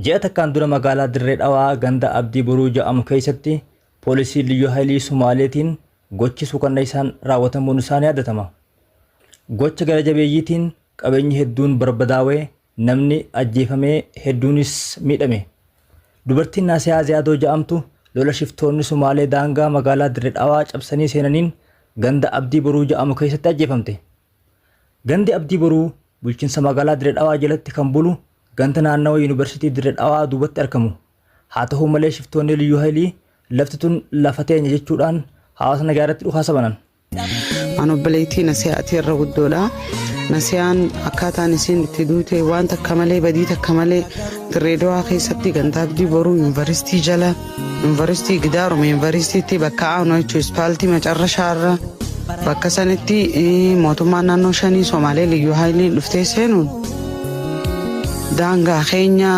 Ji'a takkaan dura magaalaa Dirree Dhawaa ganda Abdii Boruu ja'amu keessatti poolisii Liyyuu Haayilii Sumaaleetiin gochi suukanneessaan raawwatamuun isaa ni yaadatama. Gocha gara jabeeyyiitiin qabeenyi hedduun barbadaawee, namni ajjeefamee, hedduunis miidhame. Dubartiin Naasiyaa Ziyaadoo ja'amtu lola shiftoonni Sumaalee daangaa magaalaa Dirree Dhawaa cabsanii seenaniin ganda Abdii Boruu ja'amu keessatti ajjeefamte. Gandi Abdii Boruu bulchiinsa magaalaa Dirree Dhawaa jalatti kan bulu ganda naannawa Yuunivarsiitii Dirree Dhawaa duubatti argamu. Haa ta'u malee, shiftoonni Liyyuu Haayilii lafti tun lafa teenya jechuudhaan hawaasa nagaa irratti dhukaasa banan. An obboleettii Nasiyaati irra guddoodha. Nasiyaan akkaataan isiin itti duute waan takka malee, badii takka malee, Dirree Dawaa keessatti ganda Abdii Boruu yuunivarsiitii jala, yuunivarsiitii gidaaruma yuunivarsiitiitti bakka aanu jechuun ispaaltii macarrashaarra bakka sanitti mootummaan naannoo shanii Somaalee Liyyuu Haayiliin dhuftee seenuun daangaa keenya.